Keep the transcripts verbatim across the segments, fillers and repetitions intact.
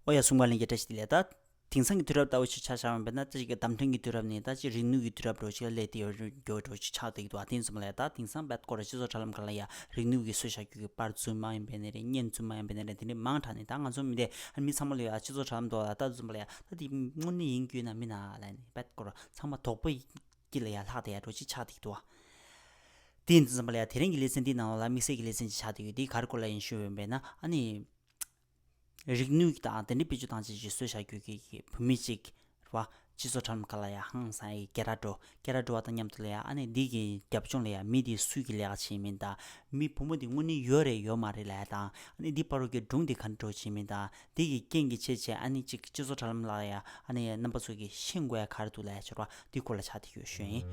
ཨོ་ཡ། གསུང་བ་ལེན་རྒྱུ་བཀྲ་ཤིས་བདེ་ལེགས། ད་དེང་སང་གི་དུས་རབས་ལྟ་བུ་ཞིག་ཆ་བཞག་པ་ཡིན་ན། ད་ཅིག་གི་བརྡ་འཕྲིན་གྱི་དུས་རབས་ནས་ད་ཅིག་རིག་ནུས་ཀྱི་དུས་རབས་འདྲ་ཞིག་ལ་སླེབས་བསྡད་ཡོད་འདྲ་ཞིག་ཆགས་བསྡད་ཀྱི་འདུག་དེ་ཙམ་ལ་ཡ་ད་དེང་སང་རྦད་སྐོར་སྤྱི་ཚོགས་དྲ་ལམ་སྒང་ལ་ཡ་རིག་ནུས་ཀྱི་བཟོས་བཞག་རྒྱུ་གི་པར་རྫུན་མ་ཡིན་པ་ཡིན་ནའི་རེད། བརྙན་རྫུན་མ་ཡིན་པ་ཡིན་ནའི་རེད། དེ་འདྲ་མང་དྲགས་ནས་ད་ང་ཚོ་མི་འདི་ཨ་མི་ཚང་མ་ལ་ཡ་སྤྱི་ཚོགས་དྲ་ལམ་ཐོག་ལ་ད་དེ་ཙམ་ལ་ཡ་ད་དེ་དངོས་གནས་ཡིན་རྒྱུ་ན་མིན་ན་ལབ་ནས་རྦད་སྐོར་ཚང་མ་དོགས་པ་དཀྱིལ་ལ་ཡ་ལྷག་བསྡད་ཡ་འདྲ་ཞིག་ཆགས་བསྡད་ཀྱི་འདུག་དེ་ཡིན་དུས་ཙམ་པ་ལ་ཡ་དེ་རིང་གི་ལེ་ཚན་འདིའི་ནང་ལ་དམིགས་བསལ་གྱི་ལེ་ཚན་ཅིག་ཆགས་བསྡད་ཡོད། དེ་ག་རེ་སྐོར་ལ་ཡིན་ཞུས་པ་ཡིན་ན། ཨ་ནི། རིག་ནུས་དང་དེ་འདྲའི་བེད་སྤྱོད་བཏང་བྱས་ཀྱི་བཟོས་བཞག་རྒྱུ་གི་གི་བུད་མེད་ཅིག་རེད་བ། སྤྱི་ཚོགས་དྲ་ལམ་ཁག་ལ་ཡ་ཧང་སང་ཡ་སྐད་གྲགས་འགྲོ། སྐད་གྲགས་འགྲོ་བ་དང་མཉམ་དུ་ལ་ཡ་ཨ་ནི་འདི་གི་རྒྱབ་ལྗོངས་ལ་ཡ་མི་དེ་སུས་ཀྱི་ལས་ཀ་བྱེད་མིན་དང་། མི་བུ་མོ་དེ་དངོས་གནས་ཡོད་རེད་ཡོད་མ་རེད་ལབ་ཡ་དང་། ཨ་ནི་འདི་བར་རོ་གི་སྒྲུང་དེ་ག་འདྲ་བྱེད་མིན་དང་། འདི་གི་རྐྱེན་གྱིས་བྱས་བྱས་ཨ་ནི་ཅིག་སྤྱི་ཚོགས་དྲ་ལམ་ལ་ཡ་ཨ་ནི་རྣམ་པ་ཚོ་གི་ཤེས་དགོས་ཡ་ག་རེ་འདུག་ལབ་ཡ་ཕྱིར་བ་འདི་སྐོར་ལ་ཆགས་བསྡད་ཡོད་ཞུ་ཡིན།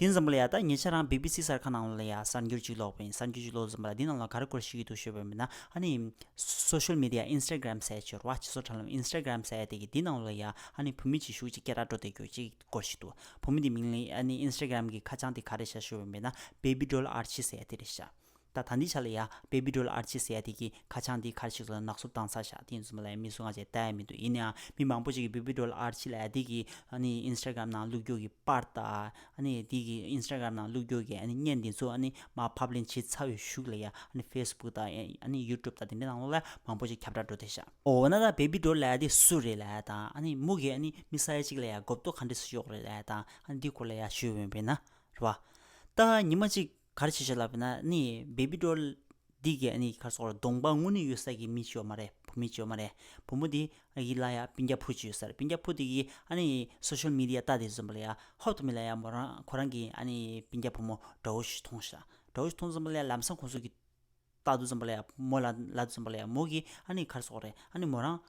དེ་ཙམ་པ་ལ་ཡ་ད་ཉེ་ཆར་རང་བི་བི་སི་གསར་ཁང་ནང་ལ་ཡ་གསར་འགྱུར་ཅིག་ཀློག་པ་ཡིན། གསར་འགྱུར་ཅིག་ཀློག་ཙམ་པ་ལ་འདི་ནང་ལ་ག་རེ་སྐོར་ཞིག་ཡོད་འདུག་ཞུས་པ་ཡིན་ན། ཨ་ནི་སོ་ཤལ་མི་ཌི་ཡ་ཨིན་སི་ཊ་གྷ་རམ་ཟེར་ཡ་ཅིག་ཡོད་རེད་བ། སྤྱི་ཚོགས་དྲ་ལམ་ཨིན་སི་ཊ་གྷ་རམ་ཟེར་ཡ་དེ་གི་འདི་ནང་ལ་ཡ་ཨ་ནི་བུད་མེད་ཅིག་ཤུགས་ཅིག་སྐད་གྲགས་འགྲོ་བསྡད་རྒྱུ་ཅིག་སྐོར་ཞིག་འདུག་བུད་མེད་འདི་མིང་ལ་ཨ་ནི་ཨིན་སི་ཊ་གྷ་རམ་གི་ཁ་བྱང་དེ་ག་རེ་ཤག་ཞུས་པ་ཡིན་ན། Baby doll Archie ཟེར་ཡ་དེ་རེད་ཤག་ད་ད་འདི་ཆ་ལ་ཡ་Baby doll Archie ཟེར་ཡ་དེ་གི་ཁ་བྱང་དེ་ག་རེ་ཞིག་ལ་ནག་བསུབ་བཏང་ཚར་ཤག་དེ་ཡིན་ཙམ་པ་ལ་ཡ་མི་སུ་ང་ཅིག་ལྟ་ཡ་མི་འདུག་ཡིན་ནའང་མི་མང་པོ་ཞིག་གིས་Baby doll Archie ལབ་ཡ་དེ་གི་ཨ་ནི་ཨིན་སི་ཊ་གྷ་རམ་ནང་བླུགས་རྒྱུ་གི་པར་དང་། ཨ་ནི་དེ་གི་ཨིན་སི་ཊ་གྷ་རམ་ནང་བླུགས་རྒྱུ་གི་ཨ་ནི་བརྙན་དེ་ཚོ་ཨ་ནི་མར་ཕབ་ལེན་བྱས་ཚར་བའི་གཞུག་ལ་ཡ་ཨ་ནི་ཕེ་སི་བུག་དང་ཨ་ནི་ཡུ་ཊུབ་དང་དེ་འདྲའི་ནང་ལོགས་ལ་མང་པོ་ཞིག་ཁྱབ་བསྒྲགས་འགྲོ་བསྡད་ཤག་འོ་ན་ད་Baby doll ལབ་ཡ་དེ་སུ་རེད་ལབ་ཡ་དང་། ཨ་ནི་མོ་གིས་ཨ་ནི་མི་ས་ཡ་གཅིག་ལ་ཡ་གོ་རྟོགས་ག་འདྲ་སེ་ཡོད་རེད་ལབ་ཡ་དང་། ཨ་ནི་འདི་སྐོར་ལ་ཡ་ཞུས་པ་ཡིན་ན་རེད་བ། ད་ཉི་མ་གཅིག་ག་རེ་བྱས་ཤག་ལབ་ན། ཨ་ནི་Baby doll འདི་གི་ཨ་ནི་ག་རེ་ཟེར་དགོས་རེད། གདོང་པ་དངོས་གནས་ཡོད་ས་གི་མི་ཅིག་ཡོད་མ་རེད། བུད་མེད་ཅིག་ཡོད་མ་རེད། བུ་མོ་འདི་ཡི་ལ་ཡ་སྤུན་ཀྱག་བུ་ཅིག་ཡོད་ས་རེད། སྤུན་ཀྱག་བུ་དེ་གིས་ཨ་ནི་སོ་ཤལ་མི་ཌི་ཡ་ལྟ་དེ་ཙམ་པ་ལ་ཡ་ཧོབ་ཏེ་མི་ལ་ཡ་མོ་རང་ཁོ་རང་གི་ཨ་ནི་སྤུན་ཀྱག་བུ་མོ་འདྲ་བོ་ཞིག་མཐོང་ཤག་འདྲ་བོ་ཞིག་མཐོང་ཙམ་པ་ལ་ཡ་ལམ་སང་ཁོང་ཚོ་གི་ལྟ་དུས་ཙམ་པ་ལ་ཡ་མོ་ལ་ལབ་དུས་ཙམ་པ་ལ་ཡ་མོ་གིས་ཨ་ནི་ག་རེ་ཟེར་དགོས་རེད། ཨ་ནི་མོ་རང་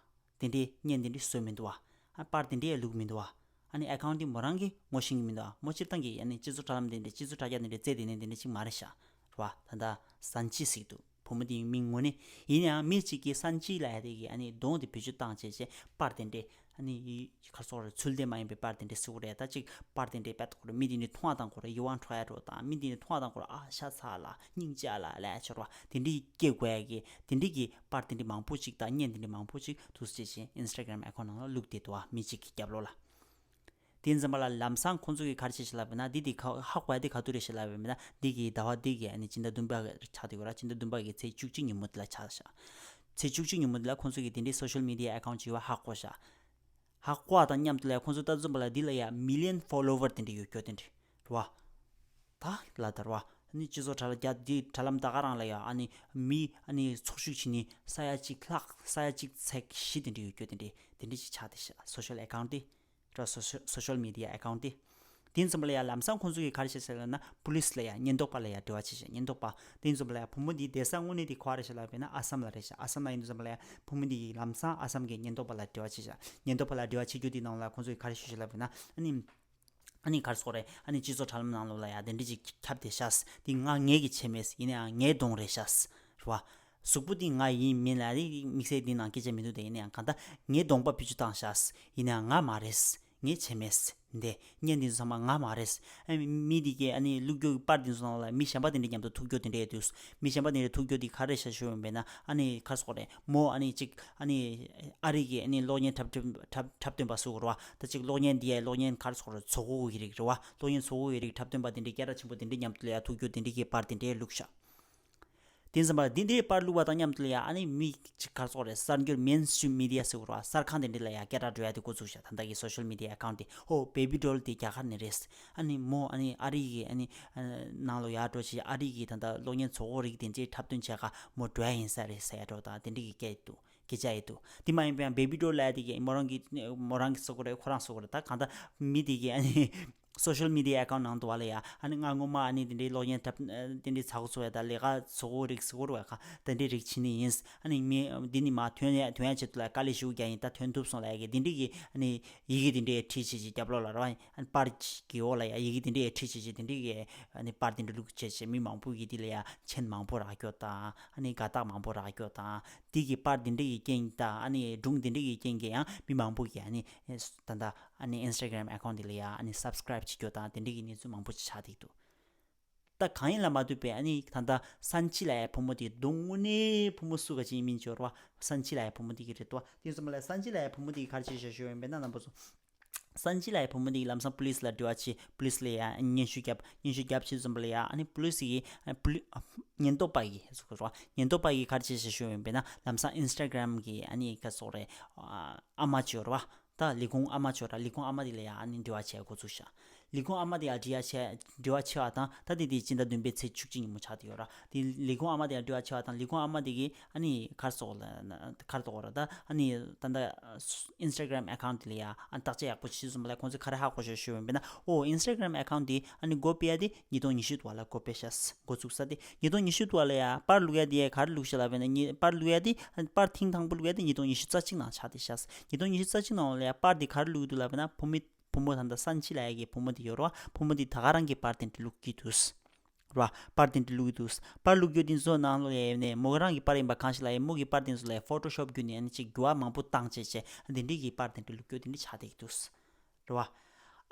དེ་འདྲའི་བརྙན་དེ་འདྲའི་བཟོས་མི་འདུག་བ། ཨ་པར་དེ་འདྲའི་བླུགས་མི་འདུག་བ། ཨ་ནི་ཨེ་ཁའུན་ཊི་དེ་མོ་རང་གིས་ངོ་ཤེས་ཀྱི་མི་འདུག་བ། མོ་སྤྱིར་བཏང་གི་ཨ་ནི་སྤྱི་ཚོགས་དྲ་ལམ་དེ་འདྲའི་སྤྱི་ཚོགས་དྲ་རྒྱ་དེ་འདྲའི་རྩེ་དེ་ནས་དེ་འདྲ་ཅིག་མ་རེད་ཤག་རེད་བ། ད་ལྟ་ཟན་ཅི་ཟིག་འདུག་བུ་མོ་དེའི་མིང་ངོ་ནས། ཡིན་ནའང་མི་གཅིག་གིས་ཟན་ཅི་ལབ་ཡ་དེ་གི་ཨ་ནི་གདོང་དེ་བེད་སྤྱོད་བཏང་བྱས་བྱས་པར་དེ་འདྲའི་ཨ་ནི་ཡི་ག་རེ་ཟེར་དགོས་རེད། ཚུལ་ལྡན་མ་ཡིན་པའི་པར་དེ་འདྲའི་བཟོ་གི་རེད། ད་ཅིག་པར་དེ་འདྲའི་དཔེ་ཐོག་རེད། མི་དེ་འདྲའི་མཐོང་བ་དང་ཁོ་ར་ཡིད་དབང་འཕྲོག་ཡ་འགྲོ་དང་། མི་དེ་འདྲའི་མཐོང་བ་དང་ཁོ་ར་ཨ་ཤ་ཚ་ལ་སྙིང་རྗེ་ལ་ལབ་ཡ་ཆོར་བ་དེ་འདྲའི་སྐྱེ་དགོས་ཡ་གི་དེ་འདྲའི་གི་པར་དེ་འདྲའི་མང་པོ་ཅིག་དང་བརྙན་དེ་འདྲའི་མང་པོ་ཅིག་འདུག་སེ་བྱས་བྱས་ཨིན་སི་ཊ་གྷ་རམ་ཨེ་ཁའུན་ཊི་ནང་ལ་བླུགས་བསྡད་འདུག་བ། མི་གཅིག་གི་རྒྱབ་ལོགས་ལ། དེ་ཡིན་ཙམ་པ་ལ་ལམ་སང་ཁོང་ཚོ་གིས་ག་རེ་བྱས་ཤག་ལབ་ན། འདི་དེ་ག་ཧ་གོ་ཡ་དེ་ག་དུས་རེད་ཤག་ལབ་ན། འདི་གི་ཟླ་བ་འདི་གི་ཨ་ནི་སྤྱི་ཟླ་བདུན་པ་ཆགས་བསྡད་ཡོད་ར། སྤྱི་ཟླ་བདུན་པ་གི་ཚེས་བཅུ་གཅིག་ཉིན་མོ་དེ་ལ་ཆགས་ཤག་ཚེས་བཅུ་གཅིག་ཉིན་མོ་དེ་ལ་ཁོང་ཚོ་གིས་དེ་འདྲའི་སོ་ཤལ་མི་ཌི་ཡ་ཨེ་ཁའུན་ཊི་ཅིག་ཡོད་པ་ཧ་གོ་ཤག་ཧ་གོ་བ་དང་མཉམ་དུ་ལ་ཁོང་ཚོ་ལྟ་ཙམ་པ་ལ་འདི་ལ་ཡ་མི་ལི་ཡན་ཕོ་ལོ་ཝར་དེ་འདྲ་ཡོད་རྒྱུ་དེ་འདྲ་རེད་བ། ད་ལ་དར་བ་ཨ་ནི་སྤྱི་ཚོགས་དྲ་ལ་རྒྱ་འདི་དྲ་ལམ་ད་ག་རང་ལ་ཡ་ཨ་ནི་མི་ཨ་ནི་ཚོགས་ཞུགས་བྱས་ནས་ས་ཡ་གཅིག་ལྷག་ས་ཡ་གཅིག་ཚེག་བཞི་དེ་འདྲ་ཡོད་རྒྱུ་དེ་འདྲ་དེ་འདྲ་ཞིག་ཆགས་བསྡད་ཤག་སོ་ཤལ་ཨེ་ཁའུན་ཊི་དེ་ར། སོ་ཤལ་སོ་ཤལ་མི་ཌི་ཡ་ཨེ་ཁའུན་ཊི་དེ། དེ་ཡིན་ཙམ་པ་ལ་ཡ་ལམ་སང་ཁོང་ཚོ་གིས་ག་རེ་བྱས་ཤག་ལབ་ན། པུ་ལིས་ལ་ཡ་ཉེན་རྟོག་པ་ལ་ཡ་འབྲེལ་བ་བྱས་ཤག་ཉེན་རྟོག་པ་དེ་ཡིན་ཙམ་པ་ལ་ཡ་བུ་མོ་འདི་བསྡད་ས་དངོས་གནས་དེ་ག་པར་རེད་ཤག་ལབ་ན་ཨ་སམ་ལ་རེད་ཤག་ཨ་སམ་ལ་ཡིན་ཙམ་པ་ལ་ཡ་བུ་མོ་འདི་ལམ་སང་ཨ་སམ་གི་ཉེན་རྟོག་པ་ལ་འབྲེལ་བ་བྱས་ཤག་ཉེན་རྟོག་པ་ལ་འབྲེལ་བ་བྱེད་རྒྱུ་དེ་ནང་ལ་ཁོང་ཚོ་གིས་ག་རེ་ཞུས་ཤག་ལབ་ན། ཨ་ནི་ཨ་ནི་ག་རེ་ཟེར་དགོས་རེད། ཨ་ནི་སྤྱི་ཚོགས་དྲ་ལམ་ནང་ལོགས་ལ་ཡ་དེ་འདྲ་ཅིག་ཁྱབ་བསྡད་ཤག་དེ་ང་ངས་ཀྱི་བྱས་མེད། ཡིན་ནའང་ངའི་གདོང་རེད་ཤག་རེད་བ། གཟུགས་པོ་དེ་ང་ཡིན་མིན་ལ་དེ་དམིགས་བསལ་དེ་ནང་སྐད་ཆ་མི་འདུག་དེ་ཡིན་ནའང་གང་ལྟར་ངའི་གདོང་པ་བེད་སྤྱོད་བཏང་ཤག་ཡིན་ནའང་ང་མ་རེད། ངས་བྱས་མེད། འདི་བརྙན་འདི་ཚོ་ཚང་མ་ང་མ་རེད། ཨ་མི་འདི་གས་ཨ་ནི་བླུགས་རྒྱུ་གི་པར་འདི་ཚོ་ནང་ལ་མི་གཞན་པ་དེ་འདྲ་མཉམ་དུ་ཐུག་རྒྱུ་དེ་འདྲ་ཡོད་དུས། མི་གཞན་པ་དེ་འདྲ་ཐུག་རྒྱུ་དེ་ག་རེ་ཤག་ཞུ་ཡོང་བས་ན། ཨ་ནི་ག་རེ་ཟེར་དགོས་རེད། མོ་ཨ་ནི་གཅིག་ཨ་ནི་ཨ་རི་གི་ཨ་ནི་གློག་བརྙན་འཁྲབ་སྟོན་འཁྲབ་འཁྲབ་སྟོན་པ་ཟེར་དགོས་རེད་བ། ད་གཅིག་གློག་བརྙན་འདི་ཡ་གློག་བརྙན་ག་རེ་ཟེར་དགོས་རེད། བཙོག་པོ་གི་རིགས་རེད་བ། གློག་བརྙན་བཙོག་པོ་གི་རིགས་འཁྲབ་སྟོན་པ་དེ་འདྲ་སྐད་གྲགས་ཆེན་པོ་དེ་འདྲ་མཉམ་དུ་ལ་ཡ་ཐུག་རྒྱུ་དེ་འདྲ་གི་པར་དེ་འདྲ་བླུགས་ཤག་དེ་ཙམ་པ་འདི་འདྲའི་པར་བླུགས་པ་དང་མཉམ་དུ་ལ་ཡ་ཨ་ནི་མི་གཅིག་ག་རེ་ཟེར་དགོས་རེད། གསར་འགྱུར་མེན་སི་ཊིམ་མི་ཌི་ཡ་ཟེར་དགོས་རེད་བ། གསར་ཁང་དེ་འདྲ་ལ་ཡ་སྐད་གྲགས་འགྲོ་ཡ་དེ་འགོ་བཙུགས་ཤག་ད་ལྟ་གི་སོ་ཤལ་མི་ཌི་ཡ་ཨེ་ཁའུན་ཊི་དེ། ཧོ་བེ་བི་ཌོལ་དེ་རྒྱ་གར་ནས་རེད། ཨ་ནི་མོ་ཨ་ནི་ཨ་རི་གི་ཨ་ནི་ནང་ལོགས་ཡར་འགྲོ་བྱས་ཨ་རི་གི་ད་ལྟ་གློག་བརྙན་བཙོག་པོ་རིགས་དེ་འདྲའི་འཁྲབ་སྟོན་བྱས་ཁ་མོ་འགྲོ་ཡ་ཡིན་ས་རེད་ཟེར་ཡ་འདྲ་བོ་དང་དེ་འདྲ་གི་སྐད་འདུག་སྐད་ཆ་ཡོད་འདུག་དེ་མ་ཡིན་པའི་ཡང་བེ་བི་ཌོལ་ལབ་ཡ་དེ་གི་མོ་རང་གི་མོ་རང་གི་ཟེར་དགོས་རེད། ཁོ་རང་ཟེར་དགོས་རེད། ད་གང་ལྟར་མི་དེ་གི་ཨ་ནི་སོ་ཤལ་མི་ཌི་ཡ་ཨེ་ཁའུན་ཊི་ནང་དུ་བ་ལ་ཡ་ཨ་ནི་ང་སྔོན་མ་ཨ་ནི་དེ་འདྲའི་གློག་བརྙན་འཁྲབ་དེ་འདྲའི་ཚ་གོ་ཚོ་ཡ་ད་ལས་ཀ་བཙོག་པོ་རིགས་ཟེར་དགོས་རེད་བ། ཁ་དེ་འདྲའི་རིགས་བྱེད་ནི་ཡིན། ཨ་ནི་མི་འདི་ནི་མ་ཐོན་ཡ་ཐོན་ཡ་ཆེད་དུ་ལ་དཀའ་ལས་ཞེ་པོ་རྒྱག་ཡིན། ད་ཐོན་ཐུབ་སོང་ལབ་ཡ་གི་དེ་འདྲའི་གི་ཨ་ནི་ཡི་གེ་དེ་འདྲའི་བྲིས་བྱས་ཀྱི་རྒྱབ་ལོགས་ལ་རེད་བ། ཨ་ནི་པར་གི་འོག་ལ་ཡ་ཡི་གེ་དེ་འདྲའི་བྲིས་བྱས་ཀྱི་དེ་འདྲའི་གི་ཨ་ནི་པར་དེ་འདྲ་བླུགས་བྱས་བྱས་མི་མང་པོ་གི་དེ་ལ་ཡ་མཆན་མང་པོ་རག་རྒྱུ་དང་ཨ་ནི་དགའ་རྟགས་མང་པོ་རག་རྒྱུ་དང་། དེ་གི་པར་དེ་འདྲ་གི་རྐྱེན་དང་ཨ་ནི་སྒྲུང་དེ་འདྲ་གི་རྐྱེན་གྱིས་ཡང་མི་མང་པོ་གིས་ཨ་ནི་ད་ལྟ་ ཨ་ནི་Instagram account དེ་ལ་ཡ་ཨ་ནི་subscribe བྱེད་རྒྱུ་དང་དེ་འདྲའི་གི་གནས་ཚུལ་མང་པོ་ཞིག་ཆགས་བསྡད་འདུག་ད་གང་ཡིན་ལ་མ་ལྟོས་པའི་ཨ་ནི་ད་ལྟ་སན་ཅི་ལབ་ཡ་བུ་མོ་དེ་གདོང་དངོས་གནས་བུ་མོ་སུ་ག་ཅིག་ཡིན་མིན་ཅོར་བ་སན་ཅི་ལབ་ཡ་བུ་མོ་དེ་གི་རེད་དོ། དེ་ཙམ་ལ་སན་ཅི་ལབ་ཡ་བུ་མོ་དེ་གི་ག་རེ་བྱས་བཞག་ཤོད་ཡོད་པས་ན་རྣམ་པ་ཚོ། སན་ཅི་ལབ་ཡ་བུ་མོ་དེ་གི་ལམ་སང་པུ་ལིས་ལ་འབྲེལ་བ་བྱས། པུ་ལིས་ལ་ཡ་སྙན་ཞུ་བརྒྱབ། སྙན་ཞུ་བརྒྱབ་བྱས་ཙམ་པ་ལ་ཡ་ཨ་ནི་པུ་ལིས་གི་ཨ་པུ་ལི་ཉེན་རྟོག་པ་གི་སུ་ག་རེ་ཉེན་རྟོག་པ་གི་ག་རེ་བྱས་བཞག་ཤོད་ཡོད་པས་ན་ལམ་སང་Instagram གི་ཨ་ནི་ག་སོག་རེད་ཨ་མ་ཅོར་བ། ད་ལས་ཁུངས་ཨ་མ་ཅོ་ར། ལས་ཁུངས་ཨ་མ་དེ་ལ་ཡང་ཨ་ནི་འབྲེལ་བ་བྱས་འགོ་ཚུགས་ཤག་ལས་ཁུངས་ཨ་མ་དེ་ཡང་འབྲེལ་བ་བྱས་འབྲེལ་བ་བྱས་པ་དང་ད་དེ་དེ་སྤྱི་ཟླ་བདུན་པའི་ཚེས་བཅུ་གཅིག་ཉིན་མོ་ཆགས་བསྡད་ཡོད་ར། དེ་ལས་ཁུངས་ཨ་མ་དེ་ཡང་འབྲེལ་བ་བྱས་པ་དང་ལས་ཁུངས་ཨ་མ་དེ་གིས་ཨ་ནི་ག་རེ་ཟེར་དགོས་ར། ད་ཨ་ནི་ད་ལྟ་Instagram account དེ་ལ་ཡང་ཨ་ནི་བརྟག་དཔྱད་ཡག་པོ་བྱས་ཙམ་པ་ལ་ཁོང་ཚོས་ག་རེ་ཧ་གོ་ཤག་ཞུས་པ་ཡིན་ན། ཨོ་Instagram account དེ་ཨ་ནི་སྒོ་ཕྱེ་ཡ་དེ་ཉིས་སྟོང་ཉི་ཤུ་དུ་བ་ལ་སྒོ་ཕྱེ་ཤག་འགོ་བཙུགས་ས་དེ་ཉིས་སྟོང་ཉི་ཤུ་དུ་བ་ལ་ཡ་པར་བླུག་ཡ་དེ་ཡ་ག་རེ་བླུགས་ཤག་ལབ་པ་ཡིན་ན། ཉི་པར་བླུག་ཡ་དེ་པར་ཐེངས་དང་པོ་བླུག་ཡ་དེ་ཉིས་སྟོང་ཉི་ཤུ་རྩ་གཅིག་ནང་ཆགས་བསྡད་ཤག་ཉིས་སྟོང་ཉི་ཤུ་རྩ་གཅིག་ནང་ལ་ཡ་པར་དེ་ག་རེ་བླུགས་འདུག་ལབ་པ་ཡིན་ན། བུ་མོ་བུ་མོ་ད་ལྟ་སན་ཅི་ལབ་ཡ་གི་བུ་མོ་དེ་ཡོད་རེད་བ། བུ་མོ་དེ་ད་ག་རང་གི་པར་དེ་འདྲ་བླུག་གི་འདུག་རེད་བ། པར་དེ་འདྲ་བླུག་གི་འདུག་པར་བླུག་རྒྱུ་དེ་ཚོ་ནང་ལ་ཡ་ནས་མོ་ག་རང་གི་པར་ཡིན་པ་གང་ཞིག་ལ་ཡ་མོ་གི་པར་དེ་ཚོ་ལ་ཡ་Photoshop བརྒྱུད་ནས་ཨ་ནི་ཅིག་འགྱུར་བ་མང་པོ་བཏང་བྱས་བྱས་དེ་འདྲའི་གི་པར་དེ་འདྲ་བླུག་རྒྱུ་དེ་འདྲ་ཆགས་བསྡད་ཀྱི་འདུག་རེད་བ།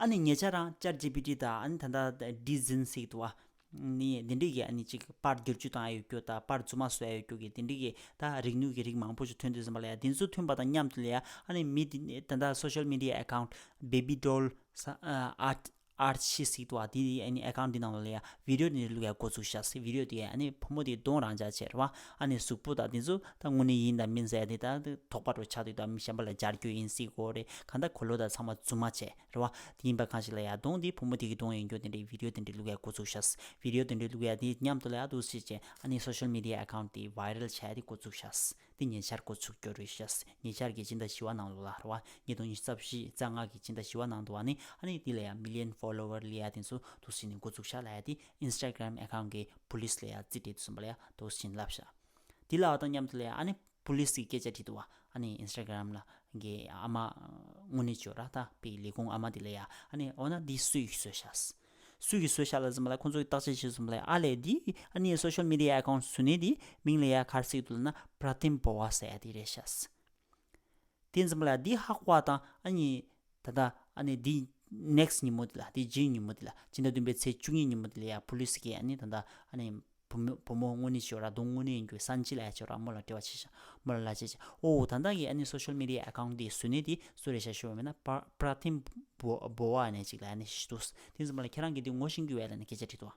ཨ་ནི་ཉེ་ཆར་རང་Chat G P T དང་ཨ་ནི་ད་ལྟ་DeepSeek ཟེར་གྱི་འདུག་བ། ནི་འདི་འདྲའི་གི་ཨ་ནི་ཅིག་པར་བསྒྱུར་བཅོས་བཏང་ཡ་ཡོད་རྒྱུ་དང་པར་རྫུན་མ་བཟོ་ཡ་ཡོད་རྒྱུ་གི་འདི་འདྲའི་གི་ད་རིག་ནུས་ཀྱི་རིགས་མང་པོ་ཞིག་ཐོན་དུས་ཙམ་པ་ལ་ཡ་འདི་ཚོ་ཐོན་པ་དང་མཉམ་དུ་ལ་ཡ་ཨ་ནི་མི་འདི་ད་ལྟ་social media account Baby Doll ས་ཨ་Art Art ཤི་ཟེར་གྱི་འདུག་བ། འདི་ཨ་ནི་account འདི་ནང་ལ་ཡ་video འདི་བླུག་ཡ་འགོ་བཙུགས་ཤག་ཟེར། video འདི་ཨ་ནི་བུ་མོ་དེ་གདོང་རང་འཇགས་བྱས་རེད་བ། ཨ་ནི་གཟུགས་པོ་དང་འདི་ཚོ་ད་དངོས་གནས་ཡིན་དང་མིན་ཟེར་ཡ་དེ་ད་དོགས་པ་འདྲ་ཆགས་དུས་ད་མི་གཞན་པ་ལ་སྦྱར་རྒྱུ་ཡིན་ཟེར་གྱི་ཡོད་རེད། གང་ལྟར་གོས་ལོག་དང་ཚང་མ་རྫུན་མ་བྱས། རེད་བ། དེ་ཡིན་པ་གང་ཞིག་ལ་ཡ་གདོང་འདི་བུ་མོ་དེ་གི་གདོང་ཡིན་རྒྱུ་དེ་འདྲའི་video དེ་འདྲ་བླུག་ཡ་འགོ་བཙུགས་ཤག video དེ་འདྲ་བླུག་ཡ་དེ་མཉམ་དུ་ལ་ཡ་འདུག་སེ་བྱས་ཨ་ནི་social media account དེ་viral བྱས་ཏེ་འགོ་བཙུགས་ཤག་དེ་ཉེ་ཆར་འགོ་ཚུགས་རྒྱུ་རེད་ཤག་ཉེ་ཆར་གྱི་སྤྱི་ཟླ་བཞི་པ་ནང་ལོགས་ལ་རེད་བ། ཉིས་སྟོང་ཉི་ཤུ་རྩ་བཞི་རྩ་ལྔ་གི་སྤྱི་ཟླ་བཞི་པ་ནང་དུ་བ་ནི་ཨ་ནི་དེ་ལ་ཡ་million follower སླེབས་ཡ་དེ་ཚོ་འདུག་སེ་ནས་འགོ་བཙུགས་ཤག་ལབ་ཡ་དེ་Instagram account གི་police ལ་ཡ་རྩིས་སྤྲད་དུས་ཙམ་པ་ལ་ཡ་འདུག་སེ་བྱས་ནས་ལབ་ཤག་དེ་ལབ་པ་དང་མཉམ་དུ་ལ་ཡ་ཨ་ནི་police གི་སྐད་ཆ་དྲིས་འདུག་བ། ཨ་ནི་Instagram ལ་གི་ཨ་མ་དངོས་གནས་ཅོ་ར་ད་པའི་ལས་ཁུངས་ཨ་མ་དེ་ལ་ཡ་ཨ་ནི་འོ་ན་འདི་སུས་བཟོས་ཤག་སུས་ཀྱིས་བཟོས་ཤག་ལབ་ཙམ་པ་ལ་ཁོང་ཚོས་བརྟག་དཔྱད་བྱས་ཙམ་པ་ལ་ཨ་ལས་འདི་ཨ་ནི་social media account བཟོས་ནས་འདི་མིང་ལ་ཡ་ག་རེ་ཟེར་གྱི་འདུག་ལབ་ན་Pratim Bova ཟེར་ཡ་དེ་རེད་ཤག་དེ་ཙམ་པ་ལ་འདི་ཧ་གོ་བ་དང་ཨ་ནི་ད་ལྟ་ཨ་ནི་འདི་next ཉིན་མོ་དེ་ལ་འདི་རྗེས་ཉིན་མོ་དེ་ལ་སྤྱི་ཟླ་བདུན་པའི་ཚེས་བཅུ་གཉིས་ཉིན་མོ་དེ་ལ་ཡ་police གིས་ཨ་ནི་ད་ལྟ་ཨ་ནི་བུ་མོ་བུ་མོ་དངོས་གནས་ཅོ་ར་གདོང་དངོས་གནས་ཡིན་རྒྱུ་སན་ཅི་ལབ་ཡ་ཅོ་ར་མོ་ལ་འབྲེལ་བ་བྱས་ཤག་མོ་ལ་ལབ་བྱས་བྱས་ཨོ་ད་ལྟ་གི་ཨ་ནི་social media account འདི་བཟོས་ནས་འདི་སུ་རེད་ཤག་ཞུས་པ་ཡིན་ན་Pra- Pratim Bo- Bova ནས་ཅིག་ལ་ཨ་ནི་ཞུས་འདུག་དེ་ཙམ་པ་ལ་ཁྱེད་རང་གིས་འདི་ངོ་ཤེས་ཀྱི་ཡོད་ལབ་ནས་སྐད་ཆ་དྲིས་འདུག་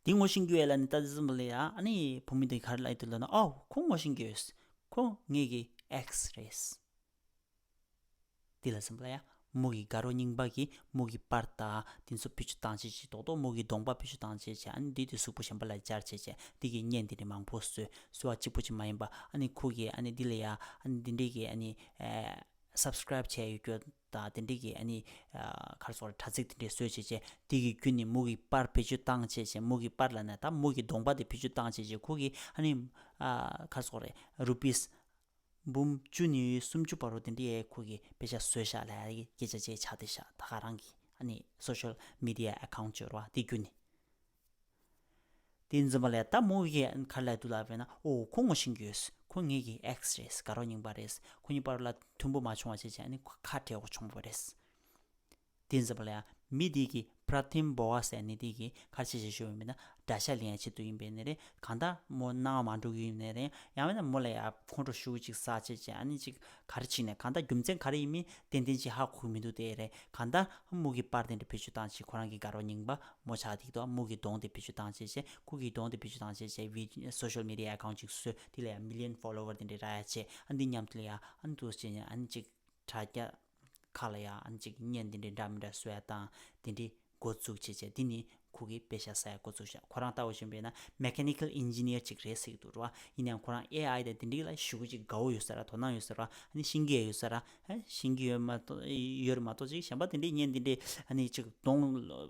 འདི་ངོ་ཤེས་ཀྱི་ཡོད་ལབ་ནས་ལྟ་དུས་ཙམ་པ་ལ་ཡ་ཨ་ནི་བུ་མོ་འདི་ག་རེ་ལབ་ཡོད་འདུག་ལབ་ན། ཨོ་ཁོ་ངོ་ཤེས་ཀྱི་ཡོད། ཁོ་ངེད་ཀྱི་ex རེད། དེ་ལ་ཙམ་པ་ལ་ཡ་མོ་གི་དགའ་རོགས་རྙིང་པ་གིས་མོ་གི་པར་དང་དེ་ཚོ་བེད་སྤྱོད་བཏང་བྱས་བྱས་རྡོག་རྡོག་མོ་གི་གདོང་པ་བེད་སྤྱོད་བཏང་བྱས་བྱས་ཨ་ནི་འདི་དེ་གཟུགས་པོ་གཞན་པ་ལ་སྦྱར་བྱས་བྱས་འདི་གི་བརྙན་དེ་འདྲ་མང་པོ་བཟོས་བཟོས་པ་གཅིག་པོ་ཅིག་མ་ཡིན་པ་ཨ་ནི་ཁོ་གིས་ཨ་ནི་འདི་ལ་ཡ་ཨ་ནི་འདི་འདྲའི་གི་ཨ་ནི་ཨེ་subscribe བྱས་ཡོད་རྒྱུ་དང་དེ་འདྲའི་གི་ཨ་ནི་ཨ་ག་རེ་ཟེར་དགོས་རེད། དྲ་ཚིགས་དེ་འདྲའི་བཟོས་བྱས་བྱས་དེ་གི་བརྒྱུད་ནས་མོ་གི་པར་བེད་སྤྱོད་བཏང་བྱས་བྱས་མོ་གི་པར་ལབ་ན་ད་མོ་གི་གདོང་པ་དེ་བེད་སྤྱོད་བཏང་བྱས་བྱས་ཁོ་གིས་ཨ་ནི་ཨ་ག་རེ་ཟེར་དགོས་རེད། rupees འབུམ་བཅུ་ནས་སུམ་ཅུ་བར་དུ་དེ་འདྲའི་ཁོ་གིས་པེ་ཤ་བཟོས་ཤག་ལབ་ཡ་གི་སྐད་ཆ་ཅིག་ཆགས་བསྡད་ཤག་ད་ག་རང་གི་ཨ་ནི་social media account ཅིག་ཡོད་རེད་བ། དེ་བརྒྱུད་ནས། དེ་ཙམ་པ་ལ་ད་མོ་གིས་ག་རེ་ལབ་འདུག་ལབ་པ་ཡིན་ན། ཨོ་ཁོ་ངོ་ཤེས་ཀྱི་ཡོད། ཁོ་ངེད་ཀྱི་ex རེད། དགའ་རོགས་རྙིང་པ་རེད། ཁོ་གཉིས་བར་ལ་མཐུན་པོ་མ་བྱུང་བ་བྱས་བྱས་ཨ་ནི་ཁོ་ཁ་བྲལ་དགོས་བྱུང་བ་རེད། དེ་ཙམ་པ་ལ་ཡང་མི་དེ་གིས་Pratim Bova ཟེར་ནི་དེ་གིས་ག་རེ་བྱས་བྱས་ཞུས་པ་ཡིན་ན། དགྲ་ཤ་ལེན་ཡ་ཆེད་དུ་ཡིན་པས་ནི་རེད། གང་ལྟར་མོ་སྣང་བ་མ་འགྲོ་གི་ཡིན་ནི་རེད། ཡང་མིན་ན་མོ་ལ་ཡ་ཁོང་ཁྲོ་ཤུགས་ཅིག་ཟ་བྱས་བྱས་ཨ་ནི་ཅིག་ག་རེ་བྱས་ནས་གང་ལྟར་རྒྱུ་མཚན་ག་རེ་ཡིན་མིན་ཏན་ཏན་ཅིག་ཧ་གོ་གི་མི་འདུག་དེ་རེད། གང་ལྟར་མོ་གི་པར་དེ་འདྲ་བེད་སྤྱོད་བཏང་བྱས་ཁོ་རང་གི་དགའ་རོགས་རྙིང་པ་མོ་ཆགས་འདུག་མོ་གི་གདོང་དེ་བེད་སྤྱོད་བཏང་བྱས་བྱས་ཁོ་གི་གདོང་དེ་བེད་སྤྱོད་བཏང་བྱས་བྱས་བི་social media account ཅིག་བཟོས། དེ་ལ་ཡང་million follower དེ་འདྲ་རག་ཡ་བྱས། ཨ་འདི་མཉམ་དུ་ལ་ཡ་ཨ་འདུག་བྱས་ནས་ཨ་ནི་ཅིག་དྲ་རྒྱ་ཁག་ལ་ཡ་ཨ་ནི་ཅིག་བརྙན་དེ་འདྲའི་འདྲ་མི་འདྲ་བཟོ་ཡ་དང་དེ་འདྲའི་འགོ་བཙུགས་བྱས་བྱས་དེ་ནི་ཁོ་གིས་པེ་ཤ་ཟ་ཡ་འགོ་བཙུགས་བྱས། ཁོ་རང་ལྟ་བུ་བཞིན་པས་ན་mechanical engineer ཅིག་རེད་ཟེར་གྱི་འདུག་རེད་བ། ཡིན་ནའང་ཁོ་རང་ཨེ་ཨའི་དང་དེ་འདྲའི་ལ་ཞེ་པོ་ཅིག་དགའ་བོ་ཡོད་ས་ར། དོ་སྣང་ཡོད་ས་ར། ཨ་ནི་ཤེས་ཀྱི་ཡོད་ས་ར། ཨ་ཤེས་ཀྱི་ཡོད་མ་གཏོགས་ཡོད་རེད་མ་གཏོགས་ཅིག་གཞན་པ་དེ་འདྲའི་བརྙན་དེ་འདྲའི་ཨ་ནི་ཅིག་གདོང་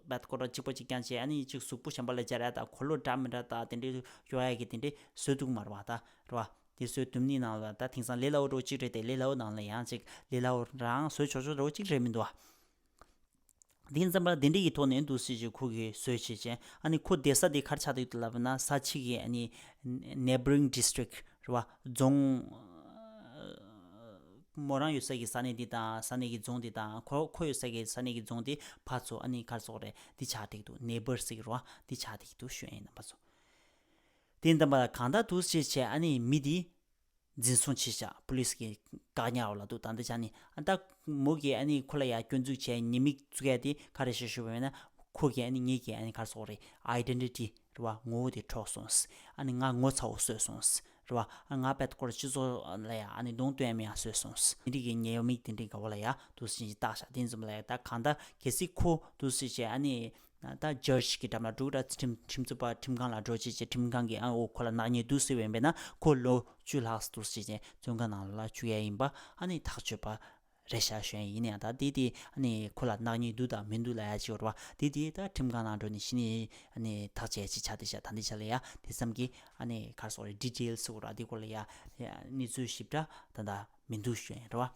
བད་ཀོ་ར་གཅིག་པ་གཅིག་རྐྱང་བྱས་ཨ་ནི་ཅིག་གཟུགས་པོ་གཞན་པ་ལ་སྦྱར་ཡ་དང་གོས་ལོག་འདྲ་མི་འདྲ་དང་དེ་འདྲའི་གཡོག་ཡ་གི་དེ་འདྲའི་བཟོས་འདུག་མ་རེད་བ། ད་རེད་བ། དེ་བཟོས་དུམ་གཉིས་ནང་ལ་ད་དེང་སང་ལས་སླ་བོ་འདྲ་བོ་གཅིག་རེད་དེ། ལས་སླ་བོ་ནང་ལ་ཡང་ཅིག་ལས་སླ་བོ་རང་བཟོས་ཆོག་ཆོག་འདྲ་བོ་གཅིག་རེད་མི་འདུག་བ། དེ་ཙམ་པ་དེ་འདྲ་གི་ཐོག་ནས་འདུག་སེ་ཅིག་ཁོ་གིས་བཟོས་བྱས་བྱས། ཨ་ནི་ཁོ་བསྡད་ས་དེ་ག་རེ་ཆགས་འདུག་ལབ་ན་ས་ཕྱི་གི་ཨ་ནི་neighboring district རེད་བ། རྫོང་། མོ་རང་ཡོད་ས་གི་ས་གནས་འདི་དང་ས་གནས་ཀྱི་རྫོང་འདི་དང་ཁོ་ཁོ་ཡོད་ས་གི་ས་གནས་ཀྱི་རྫོང་འདི་ཕར་ཚུར་ཨ་ནི་ག་རེ་ཟེར་དགོས་རེད། འདི་ཆགས་བསྡད་ཀྱི་འདུག neighbour ཟེར་གྱི་རེད་བ། འདི་ཆགས་བསྡད་ཀྱི་འདུག་ཞུ་ཡ་ཡིན། རྣམ་པ་ཚོ། དེ་ཡིན་དུས་གང་ལྟར་འདུག་སེ་བྱས་ཨ་ནི་མི་འདི་འཛིན་བཟུང་བྱས་ཤག་པུ་ལིས་ཀྱིས་བཀག་ཉར་འོག་ལ་འདུག་ད་འདི་ཆ་ནི་ཨ་ད་མོ་གིས་ཨ་ནི་ཁོ་ལ་ཡ་སྐྱོན་འཛུགས་བྱས་ཉེས་དམིགས་བཙུགས་ཡ་དེ་ག་རེ་བྱས་ཞུས་པ་ཡིན་ན། ཁོ་གིས་ཨ་ནི་ངེད་ཀྱི་ཨ་ནི་ག་རེ་ཟེར་དགོས་རེད། ཨའི་ཌེན་ཊི་ཊི་རེད་བ། ངོ་བོ་དེ་འཕྲོག་སོང་། ཨ་ནི་ང་ངོ་ཚ་བོ་བཟོས་སོང་། རེད་བ། ཨ་ང་དཔེ་སྐོར་སྤྱི་ཚོགས་ལ་ཡ་ཨ་ནི་གདོང་སྟོན་ཡ་མེད་ཡ་བཟོས་སོང་། དེ་འདྲའི་གི་ཉེས་དམིགས་དེ་འདྲའི་ག་བ་ལ་ཡ་འདུག་སེ་བྱས་བཏགས་ཤག་དེ་ཙམ་ལ་ཡ་ད་གང་ལྟར་གལ་སྲིད་ཁོ་འདུག་སེ་བྱས་ཨ་ནི། ད་ཇཇ་གི་འགྲམ་ལ་འགྲོ་གི་ར། ཁྲིམས་ཁྲིམས་རྩོད་པ་ཁྲིམས་ཁང་ལ་འགྲོ་བྱས་བྱས་ཁྲིམས་ཁང་གིས་ཨ་འོ་ཁོ་ལ་ནག་ཉེས་འདུག་ཟེར་བ་ཡིན་པས་ན་ཁོ་ལོ་བཅུ་ལྷག་འདུག་སེ་བྱས་བཙོན་ཁང་ནང་ལ་བཅུག་ཡ་ཡིན་པ་ཨ་ནི་ཐག་ཆོད་པ་རེད་ཤག་ཞུ་ཡ་ཡིན། ཡིན་ཡང་ད་དེ་དེ་ཨ་ནི་ཁོ་ལ་ནག་ཉེས་འདུག་དང་མི་འདུག་ལབ་ཡ་ཅིག་ཡོད་རེད་བ། དེ་དེ་ད་ཁྲིམས་ཁང་ནང་འགྲོ་ནས་གཞི་ནས་ཨ་ནི་ཐག་བཅད་ཡ་ཅིག་ཆགས་བསྡད་ཤག་ད་འདི་ཆ་ལ་ཡ་དེ་ཙམ་གྱི་ཨ་ནི་ག་རེ་ཟེར་དགོས་རེད། ཌི་ཊེལ་ཟེར་དགོས་རེད། འདི་སྐོར་ལ་ཡ་གནས་ཚུལ་ཞིབ་ཕྲ་ད་ད་མི་འདུག་ཞུ་ཡ་ཡིན་རེད་བ།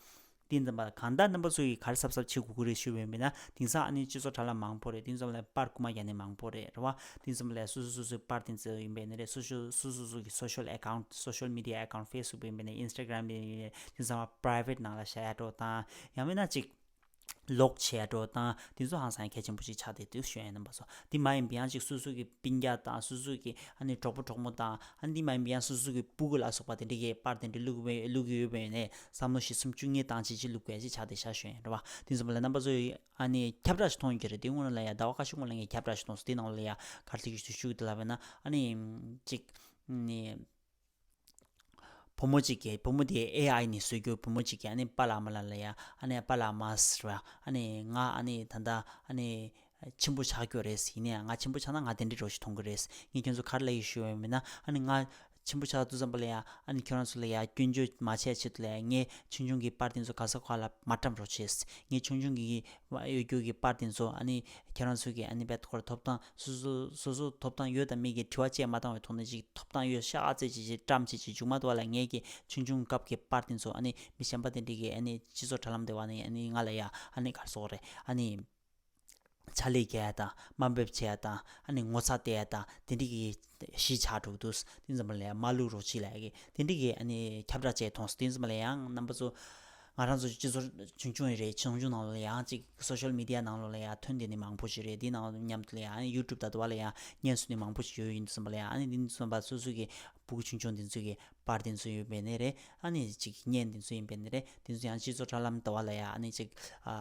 དེ་ཙམ་པ་གང་ལྟར་རྣམ་པ་ཚོ་ཡིས་ག་རེ་གཟབ་གཟབ་བྱེད་དགོས་ཀྱི་རེད་ཞུས་པ་ཡིན་ན། དེང་སང་ཨ་ནི་སྤྱི་ཚོགས་དྲ་ལམ་མང་པོ་རེད། དེ་ཙམ་ལ་པར་རྐུ་མ་རྒྱག་ནི་མང་པོ་རེད། རེད་བ། དེ་ཙམ་ལ་སོ་སོ་སོ་སོའི་པར་དེ་ཚོ་ཡིན་པ་ཡིན་ནའི་རེད། སོ་སོ་སོ་སོ་སོ་གི་སོ་ཤལ་ཨེ་ཁའུན་ཊི་སོ་ཤལ་མི་ཌི་ཡ་ཨེ་ཁའུན་ཊི་ཕེ་སི་བུག་ཡིན་པ་ཡིན་ནའི་ཨིན་སི་ཊ་གྷ་རམ་ཡིན་ནའི་དེ་ཙམ་པ་པ་རའི་ཝེ་ཊི་ནང་ལ་བཞག་ཡ་འགྲོ་དང་ཡང་མིན་ན་ཅིག་ལོག་བྱས་འགྲོ་དང་དེ་ཚོ་ཧང་སང་གལ་ཆེན་པོ་ཞིག་ཆགས་བསྡད་འདུག་ཞུ་ཡ་ཡིན། རྣམ་པ་ཚོ། དེ་མ་ཡིན་པ་ཡང་ཅིག་སོ་སོ་གི་སྤུན་ཀྱག་དང་སོ་སོ་གི་ཨ་ནི་གྲོགས་པོ་གྲོགས་མོ་དང་ཨ་ནི་དེ་མ་ཡིན་པ་ཡང་སོ་སོ་གི་སྤུ་གུ་ལ་སོགས་པ་དེ་འདྲ་གི་པར་དེ་འདྲ་བླུག་གི་བླུག་གི་ཡོད་པ་ཡིན་ནའི་བསམ་བློ་ཞིག་སུམ་ཅུ་ངེས་བཏང་བྱས་ཅིག་བླུག་དགོས་ཅིག་ཆགས་བསྡད་ཤག་ཞུ་ཡ་ཡིན། རེད་བ། དེ་ཙམ་པ་ལ་རྣམ་པ་ཚོ་ཨ་ནི་ཁྱབ་བསྒྲགས་ཤིག་མཐོང་ཡོད་ཀྱི་རེད། དེ་སྔོན་ལ་ཡ་ཟླ་བ་ཁ་ཤས་སྔོན་ལ་ངས་ཁྱབ་བསྒྲགས་ཤིག་མཐོང་སོང་། དེ་ནང་ལ་ཡ་ག་རེ་ཞུ་ཞུ་དེ་ལབ་པ་ཡིན་ན་ཨ་ནི་ཅིག་ནི། བུ་མོ་གཅིག་གིས་བུ་མོ་དེ་ཨེ་ཨའི་ནས་བཟོས་རྒྱུ། བུ་མོ་གཅིག་གིས་ཨ་ནི་པཱ་ལགས་མ་ལགས་ལ་ཡ་ཨ་ནི་པཱ་ལགས་མ་ཟེར་བ་ཨ་ནི་ང་ཨ་ནི་ད་ལྟ་ཨ་ནི་ཆེན་པོ་ཆགས་རྒྱུ་རེད། ཡིན་ནའང་ང་ཆེན་པོ་ཆགས་ན་ང་དེ་འདྲའི་རོགས་ཤིག་མཐོང་གི་རེད། ངས་ཁྱོད་ཚོ་ག་རེ་ལབ་ཡོད་ཞུས་པ་ཡིན་ན་ཨ་ནི་ང་ཆེན་པོ་ཆགས་དུས་ཙམ་པ་ལ་ཡ་ཨ་ནི་ཁྱོད་རང་ཚོ་ལ་ཡ་སྐྱོན་བརྗོད་མ་བྱས་ཆེད་དུ་ལ་ཡ་ངས་ཆུང་ཆུང་གི་པར་དེ་ཚོ་ག་ས་ག་ལ་མ་བཀྲམ་རོགས་བྱས། ངས་ཆུང་ཆུང་གི་ཡོད་རྒྱུ་གི་པར་དེ་ཚོ་ཨ་ནི་ཁྱེད་རང་ཚོ་གི་ཨ་ནི་བེད་ཁོར་ཐོབ་ཐང་སོ་སོ་སོ་སོ་ཐོབ་ཐང་ཡོད་དང་མེད་ཀྱི་དྲི་བ་བཅས་མ་བཏང་བའི་ཐོག་ནས་ཅིག་ཐོབ་ཐང་ཡོད་ཤག་ཨ་ཙེ་ཅིག་ཅིག་བཀྲམ་ཅིག་ཅིག་མཇུག་མ་དུ་བ་ལ་ངེད་ཀྱི་ཆུང་ཆུང་སྐབས་ཀྱི་པར་དེ་ཚོ་ཨ་ནི་མི་གཞན་པ་དེ་འདྲས་ཀྱི་ཨ་ནི་སྤྱི་ཚོགས་དྲ་ལམ་དེ་བ་ནས་ཨ་ནི་ང་ལ་ཡ་ཨ་ནི་ག་རེ་ཟེར་དགོས་རེད། ཨ་ནི་ཕྱག་ལས་རྒྱག་ཡ་དང་དམའ་འབེབས་བྱེད་ཡ་དང་ཨ་ནི་ངོ་ཚ་བསྟད་ཡ་དང་དེ་འདྲས་ཀྱི་གཞི་ཆགས་འགྲོ་གི་འདུག་དེ་ཙམ་པ་ལ་ཡ་མ་བླུག་རོགས་གྱིས་ལབ་ཡ་གི་དེ་འདྲས་ཀྱི་ཨ་ནི་ཁྱབ་བསྒྲགས་བྱས་མཐོང་སོང་། དེ་ཙམ་པ་ལ་ཡང་རྣམ་པ་ཚོ། ང་རང་ཚོ་སྤྱི་ཚོགས་ཆུང་ཆུང་རེད། ཆུང་ཆུང་ནང་ལོགས་ལ་ཡང་ཅིག་སོ་ཤལ་མི་ཌི་ཡ་ནང་ལོགས་ལ་ཡང་ཐོན་བསྡད་ནི་མང་པོ་ཞིག་རེད། དེ་ནང་མཉམ་དུ་ལ་ཡང་ཡུ་ཊུབ་ད་དུ་བ་ལ་ཡང་བརྙན་བཟོ་ནི་མང་པོ་ཞིག་ཡོད་ཡིན་དུས་ཙམ་པ་ལ་ཡང་ཨ་ནི་དེ་ནི་ཙམ་པ་སོ་སོ་གི་སྤུ་གུ་ཆུང་ཆུང་དེ་ཚོ་གི་པར་དེ་ཚོ་ཡོད་པས་ནི་རེད། ཨ་ནི་ཅིག་བརྙན་དེ་ཚོ་ཡིན་པས་ནི་རེད། དེ་ཚོ་ཡང་སྤྱི་ཚོགས་དྲ་ལམ་ད་བ་ལ་ཡང་ཨ་ནི་ཅིག་ཨ་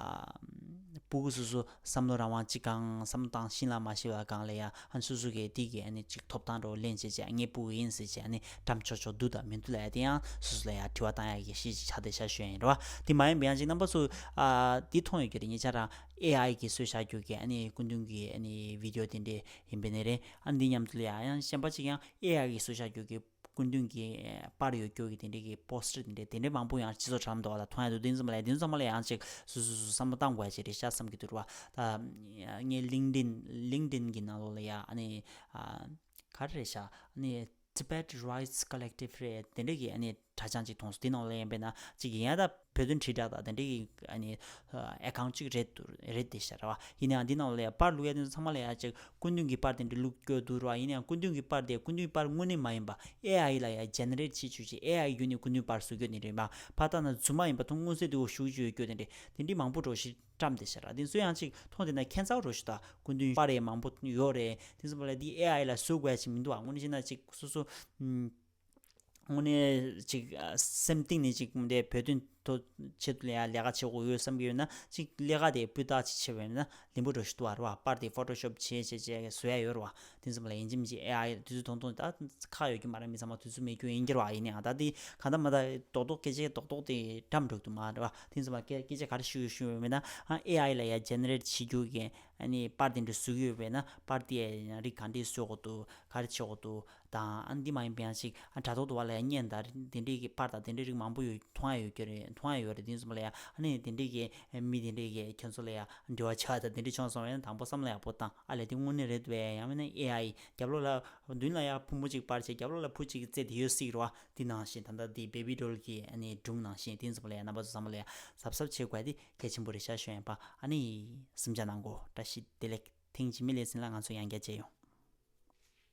སྤུ་གུ་སོ་སོ་བསམ་བློ་རང་དབང་ཅིག་གང་བསམ་བློ་བཏང་ཤེས་ལ་མ་ཤེས་པ་གང་ལ་ཡང་ཨ་ནི་སོ་སོ་གི་དེ་གི་ཨ་ནི་ཅིག་ཐོབ་ཐང་འགྲོ་ལེན་བྱེད་ཅེས་ངའི་སྤུ་གུ་ཡིན་ཟེར་ཅེས་ཨ་ནི་བཀྲམ་ཆོག་ཆོག་འདུག་དང་མི་འདུག་ལ་ཡ་དེ་ཡང་སོ་སོ་ལ་ཡ་དྲི་བ་བཏང་ཡ་གི་གཞི་ཅིག་ཆགས་བསྡད་ཤག་ཞུ་ཡ་ཡིན་རེད་བ། དེ་མ་ཡིན་པ་ཡང་ཅིག་རྣམ་པ་ཚོ་ཨ་དེ་མཐོང་ཡོད་ཀྱི་རེད། ཉེ་ཆར་རང་ཨེ་ཨའི་གིས་བཟོས་བཞག་རྒྱུ་གི་ཨ་ནི་སྐུ་མདུན་གི་ཨ་ནི་བི་ཌི་ཡོ་དེ་འདྲས་ཡིན་པས་ནི་རེད། ཨ་ནི་འདི་མཉམ་དུ་ལ་ཡ་ཡང་གཞན་པ་ཅིག་ཡང་ཨེ་ཨའི་གིས་བཟོས་བཞག་རྒྱུ་གི་སྐུ་མདུན་གྱི་པར་ཡོད་རྒྱུ་གི་དེ་འདྲའི་གི་པོ་སི་ཊར་དེ་འདྲའི་དེ་འདྲའི་མང་པོ་ཡང་སྤྱི་ཚོགས་དྲ་ལམ་དུ་བ་ལ་མཐོང་ཡ་འདུག་དེ་ཙམ་ལ་ཡ་དེ་ཙམ་ལ་ཡང་ཅིག་སོ་སོ་སོ་སོ་བསམ་བློ་བཏང་དགོས་ཡ་ཅིག་རེད་ཤག་བསམ་གྱི་འདུག་ར་བ། ད་ངས་ལིང་ཌིན་ལིང་ཌིན་གྱི་ནང་ལོགས་ལ་ཡ་ཨ་ནི་ཨ་ག་རེ་རེད་ཤག་ཨ་ནི་Tibet Rights Collective རེད། དེ་འདྲའི་གི་ཨ་ནི་དྲ་བྱང་ཅིག་མཐོང་སོང་། དེ་ནང་ལ་ཡིན་པས་ན་ཅིག་ཡིན་ཡ་ད་བོད་དོན་དྲིལ་བསྒྲགས་དང་དེ་འདྲའི་གི་ཨ་ནི་ཨེ་ཁའུན་ཊི་ཅིག་རེད་འདུག་རེད་དེ་ཤག་ར་བ། ཡིན་ནའང་འདི་ནང་ལ་ཡ་པར་བླུག་ཡ་དེ་ཚོ་ཚང་མ་ལ་ཡ་ཅིག་སྐུ་མདུན་གྱི་པར་དེ་འདྲ་བླུག་སྐྱོད་འདུག་ར། ཡིན་ནའང་སྐུ་མདུན་གྱི་པར་དེ་སྐུ་མདུན་གྱི་པར་དངོས་གནས་མ་ཡིན་པ་ཨེ་ཨའི་ལ་ཡ་ཇེ་ནེ་རེ་ཊི་བྱེད་བཅུག་ཅིག་ཨེ་ཨའི་བརྒྱུད་ནས་སྐུ་མདུན་པར་བཟོ་སྐྱོད་དེ་འདྲ་ཡིན་པ། ཕར་ལྟ་ན་རྫུན་མ་ཡིན་པ་ཐོག་མངོན་གསལ་དུ་ཞུགས་བཅུག་ཡོད་སྐྱོད་དེ་འདྲ་དེ་འདྲའི་མང་པོ་འགྲོ་ཞིག་བཀྲམ་བསྡད་ཤག་ར། དེ་ཚོ་ཡང་ཅིག་མཐོང་དེ་ན་ཁྱད་མཚར་འགྲོ་ཞིག་ད་སྐུ་མདུན་པར་ཡང་མང་པོ་ཡོད་རེད། དེ་ཚོ་ལ་འདི་ཨེ་ཨའི་ལ་བཟོ་དགོས་ཡ་ཅིག་མི་འདུག་ཨ། དངོས་གནས་བྱས་ན་ཅིག་སོ་སོ་ཨམ། དངོས་གནས་ཅིག་ཨ་སེམས་གཏིང་ནས་ཅིག་འདི་བོད་དོན་ཐོག་ཆེད་དུ་ལས་ལས་ཀ་བྱེད་དགོས་ཡོད་བསམ་གྱི་ཡོད་ན་ཅིག་ལས་ཀ་དེ་སྤུས་དག་ཅིག་བྱེད་པ་ཡིན་ན་ལེན་པོ་འགྲོ་ཞིག་འདུག་བ་རེད་བ། པར་དེ་ཕོ་ཊོ་ཤོབ་བྱས་བྱས་བྱས་བཟོ་ཡ་ཡོད་རེད་བ། དེ་ཚོ་ལ་ཡིན་གཅིག་མིན་གཅིག་ཨེ་ཨའི་དུས་ཚོད་ཐུང་ཐུང་ད་ཁག་ཡོད་རྒྱུ་མ་རེད། མི་ཚང་མ་དུས་ཚོད་མེད་རྒྱུ་ཡིན་གྱི་རེད་བ། ཡིན་ནའང་ད་དེ་གང་ལྟར་མ་ད་རྡོག་རྡོག་སྐད་ཆ་རྡོག་རྡོག་དེ་བཀྲམ་འགྲོ་གི་འདུག་མ་རེད་བ། དེ་ཚོ་ལ་སྐད་སྐད་ཆ་ག་རེ་ཞུ་ཞུ་ཡོད་མེད་ན་ཨེ་ཨའི་ལ་ཡ་ཇེ་ནེ་རེ་ཊི་བྱེད་རྒྱུ་གི་ཨ་ནི་པར་དེ་འདྲ་བཟོ་གི་ཡོད་པས་ན་པར་དེ་ཡང་རིགས་ག་འདྲས་བཟོ་དགོས་འདུག་ག་རེ་བྱེད་དགོས་འདུག་དང་ཨ་འདི་མ་ཡིན་པ་ཡང་ཞིག་ཨ་དྲ་ཐོག་ཏུ་བ་ལ་ཡང་བརྙན་དང་དེ་འདྲའི་གི་པར་དང་དེ་འདྲའི་རིགས་མང་པོ་ཡོད་མཐོང་ཡ་ཡོད་ཀྱི་རེད། མཐོང་ཡ་ཡོད་རེད། དེ་ཚོ་ལ་ཡང་ཨ་ནི་དེ་འདྲའི་གི་མི་དེ་འདྲའི་གི་ཁྱོད་ཚོ་ལ་ཡང་འབྲེལ་བ་ཆགས་དང་དེ་འདྲའི་བྱུང་སོང་བས་ན་དང་པོ་བསམ་བློ་ཡག་པོ་བཏང་། ཨ་ལས་དེ་དངོས་གནས་རེད་འདུག་བས། ཡང་མིན་ན་ཨེ་ཨའི་རྒྱབ་ལོགས་ལ་མདུན་ལ་ཡང་ཕུང་པོ་གཅིག་པར་བྱས་རྒྱབ་ལོགས་ལ་བུ་གཅིག་རྩེ་དེ་ཡོད་སྲིད་རེད་བ། དེ་ནང་བཞིན་ད་ལྟ་དེ་བེ་བི་ཌོལ་གི་ཨ་ནི་སྒྲུང་ནང་བཞིན་དེ་ཚོ་ལ་ཡང་རྣམ་པ་ཚོ་བསམ་བློ་ཡང་གཟབ་གཟབ་བྱེད་དགོས་དེ་གལ་ཆེན་པོ་རེད་ཤག་ཞུ་ཡིན་པ། ཨ་ནི་གཟིམ་འཇགས་གནང་གོ། བཀྲ་ཤིས་བདེ་ལེགས། ཐེངས་གཅིག་མི་ལས་ཟིན་ལ་ང་ཚོ་ཡང་བསྐྱར་མཇལ་ཡོང་།